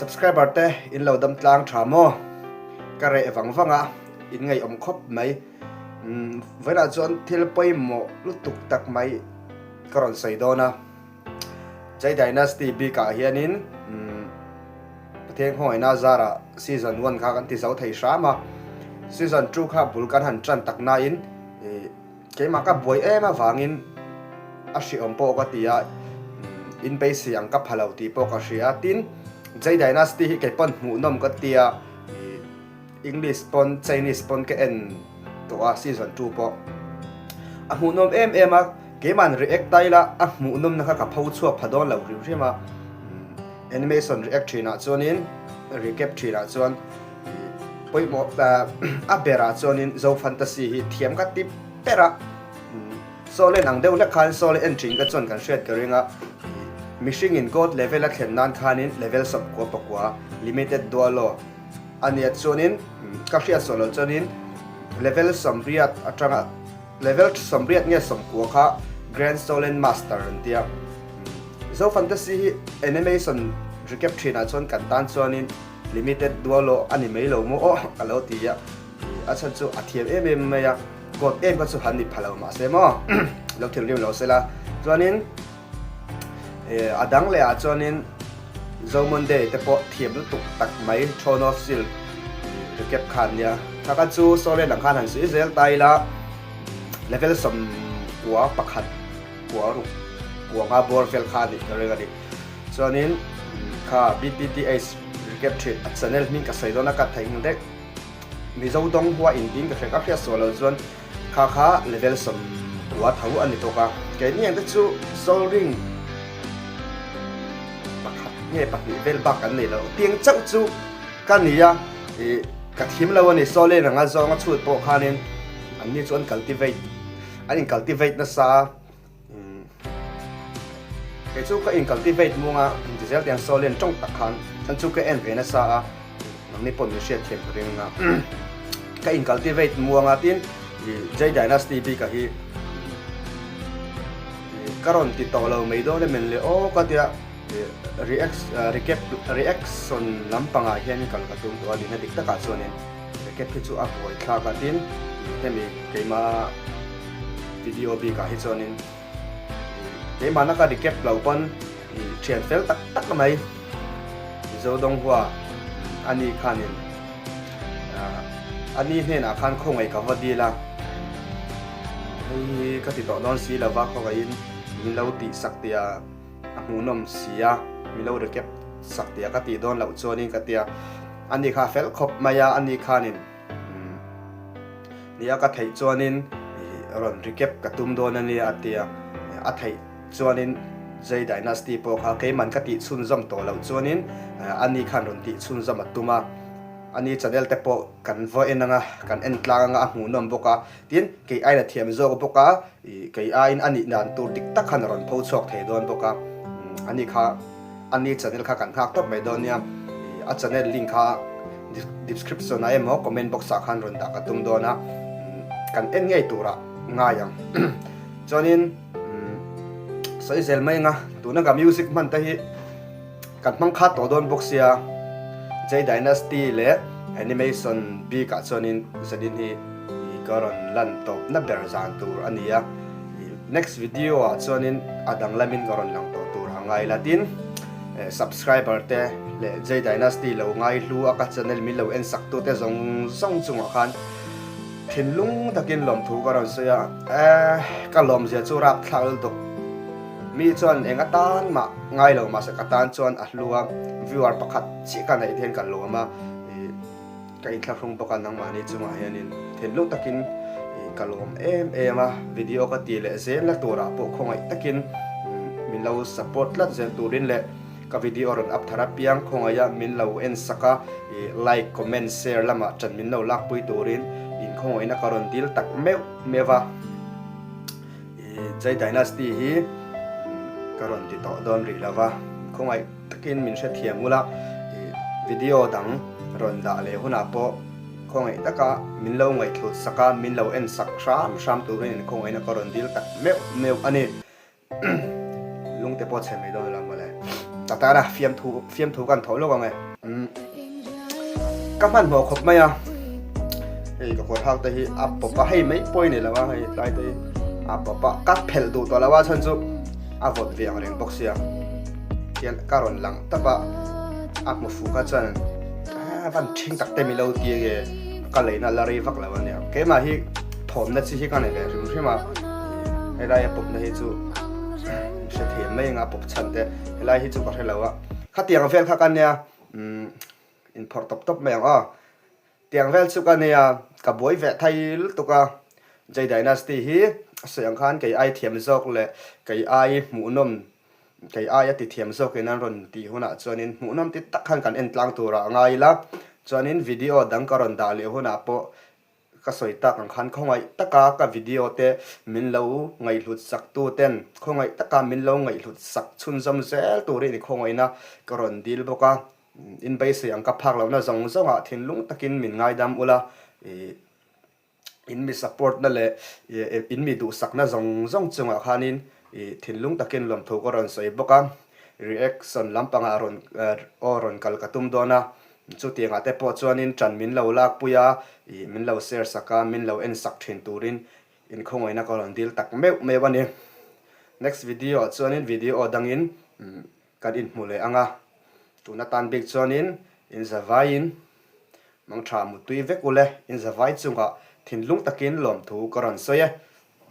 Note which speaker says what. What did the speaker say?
Speaker 1: Subscriber te in lo dam tlang tha maw? Ka reh vang vang a, in ngaihawm khawp mai. Umm vawiinah chuan thil pawimawh lutuk tak mai ka rawn sawi dawn a. Jai Dynasty bikah hianin umm Pathian khawngaihna zarah season one kha kan ti zo thei hram a. Season two kha bul kan han tan tak nain ih Keimah ka buai em avangin a hriawm pawh ka ti a, in beisei ang ka pha lo tih pawh ka hria. Tin, Jay Dynasty hi kei pawn hmuhnawm ka ti a, English pawn Chinese pawn ka en tawh a season 2 pawh. A hmuhnawm em em a, keima'n react ta ila a hmuhnawmna kha ka pho chhuak pha dawn lo hrim hrim a. Animation react thinah chuanin recap thinah chuan Pawimawh a berah chuanin Zo Fantasy hi thiam ka ti ber a, Sawlen ang deuh hlek khan Sawle en thin ka chuan kan hriat ka ring a, mihringin God level a thlen nan khanin level 90 pakua limited dualo a nia chuanin ka hriat sawn loh chuanin level 80 atanga level 80 nge 90 kha Grand Sawlen Master an tia. Zo Fantasy hi animation recap thinah chuan kan tan chuanin Limited dual aw a ni mai lo maw aw ka lo ti a, a chhan chu a thiam em em mai a, God em kha chu han ni pha lo mahse maw lo thinrim lo sela chuanin a dang leh ah chuanin Zomonday te pawh thiam lutuk tak mai Throne of Silk recap kha an nia, kha kha chu Soren ang khan han sawi zel ta ila level 91 kua ruk kua nga bawr vel kha a nih ka ring a ni. Chuanin kha BPTH recap thin a channel hming ka sawi dawn a ka theih dek Mizo dawng hua in ding ka hre ka hriat sual lo chuan kha kha level 90 tho a ni bawk a keini ang te chu soul ring pakhat nge pahnih vel bak kan nei lo tiang chauh chu ka ni a ih ka thim lo a ni soul ring anga zawnga chhut pawh khanin anni chu an cultivate an in cultivate nasa a. Kei chu ka in cultivate mung a, inti zel tiang saw len tawng tak khan chan chu ka en ve nasa a, nangni pawh min hriat thiam ka ring a, ka in cultivate muang a tin Jay Dynasty bik ah hi ka rawn ti tawh lo mai dawn em le aw ka tia react recap reaction lampangah hian kal ka tum tawh a nihna dik takah chuanin recap hi chu a buai thlak a tin hemi keimah Video bikah hi chuanin keimahna ka recap lo pawn thian fel tak tak mai Mizo Donghua ani khanin ani hnenah khan khawngaih ka va dil a, hei hi ka ti tawh dawn si lova khawngaihin min lo tih sak tia a hmuhnawm si a, min lo recap sak tia ka tih dawn loh chuanin ka tia ani kha fel khawp mai a, ani khanin. Nia ka theih chuanin rawn recap ka tum dawn a nia a ti a, a theih chuanin Jay Dynasty pawh kha keiman ka tih chhunzawm tawh loh chuanin ani khan rawn tih chhunzawm a tum a, ani channel te pawh kan va en anga kan en tlang anga a hmuhnawm bawk a, tin kei aiin a thiam zawk bawk a, kei aiin a nih dan tur dik tak khan a rawn pho chhuak thei dawn bawk a, ani kha ani channel kha kan nghak tawp mai dawn nia, a channel link kha. Description ah emaw comment box ah khan rawn dah ka tum dawn a, kan en ngei turah ngai ang. Chuanin sawi zel mai anga tuna ka music hman te hi kan hmang khat tawh dawn bawk sia, Jay Dynasty leh animation bik ah chuanin zanin hi ka rawn lan tawp na ber zan tur a ni a, next video ah chuanin a danglamin ka rawn lang tawh tur a ngai la tin. Subscriber te leh Jay Dynasty lo ngai hlu a ka channel min lo en sak tu te zawng zawng chungah khan thinlung takin lawmthu ka rawn sawi a, eh ka lawmzia chu rapthlak lutuk. Mi chuan eng atan mah ngai lo mahse ka tan chuan a hlu a, viewer pakhat chiah ka neih hian ka lawm a, ih ka inthlahrung bawk a nangmahni chungah hianin thinlung takin ka lawm em em a, video ka ti leh zel na turah pawh khawngaih takin min lo support tlat zel turin leh ka video rawn up thar apiang khawngaih a min lo en sak a, like, comment, share lamah ṭan min lo lakpui turin inkhawngaihna ka rawn dil tak meuh meuh a, Jay Dynasty hi ka rawn ti tawh dawn rih lova khawngaih takin min hrethiam ula, video dang rawn dah leh hunah pawh khawngaih taka min lo ngaihthlut sak a, min lo en sak hram hram turin in khawngaihna ka rawn dil tak meuh meuh a ni. Lungte pawh chhe mai dawn ila mawle. Tatana fiamthu fiamthu kan thawh lawk ang e. Ka hmanhmawh khawp mai a, hei ka kawr hak te hi a pawp a, hei mai pawh i ni lo a, hei tlai te hi a pawp a, ka phelh duh tawh lo a chhan chu a vawt ve ang reng bawk sia hian ka rawn lang tap a, a hmu fuh kha chuan a van ṭhing tak te mi lo ti nge ka leina la rei vak lo a nia, keimah hi thawmna chi hi ka nei ve hrim hrim a, helai a pawpna hi chu hre thiam mai anga pawp chhan te helai hi chu ka hre lo a. Khatiang vel kha ka nia umm inphawrh tawp tawp mai ang aw. Tiang vel chu ka nia ka buai ve thai lutuk a, Jay Dynasty hi a sawi ang khan kei ai thiam zawk leh kei ai hmuhnawm kei ai a ti thiam zawkin an rawn tih hunah chuanin hmuhnawm ti tak khan kan en tlang turah a ngai ila chuanin video dang ka rawn dah leh hunah pawh Ka sawi tak ang khan khawngaih taka ka video te min lo ngaihhlut sak tu ten khawngaih taka min lo ngaihhlut sak chhunzawm zel turin i khawngaihna ka rawn dil bawk a, in beisei ang ka phak lohna zawng zawngah thinlung takin min ngaidam ula, ih in mi support na leh in mi duhsakna zawng zawng chungah khanin ih thinlung takin lawmthu ka rawn sawi bawk a, reaction lampangah rawn aw rawn kal ka tum dawn a. Chutiangah te pawh chuanin ṭan min lo lakpui a, ih min lo share sak a, min lo en sak ṭhin turin inkhawngawihna ka rawn dil tak meuh meuh a ni. Next video ah chuanin video dangin kan inhmu leh ang a, tun atan bik chuanin inzavaiin mangṭha muttui vek ule, inzavai chungah thinlung takin lawmthu ka rawn sawi e.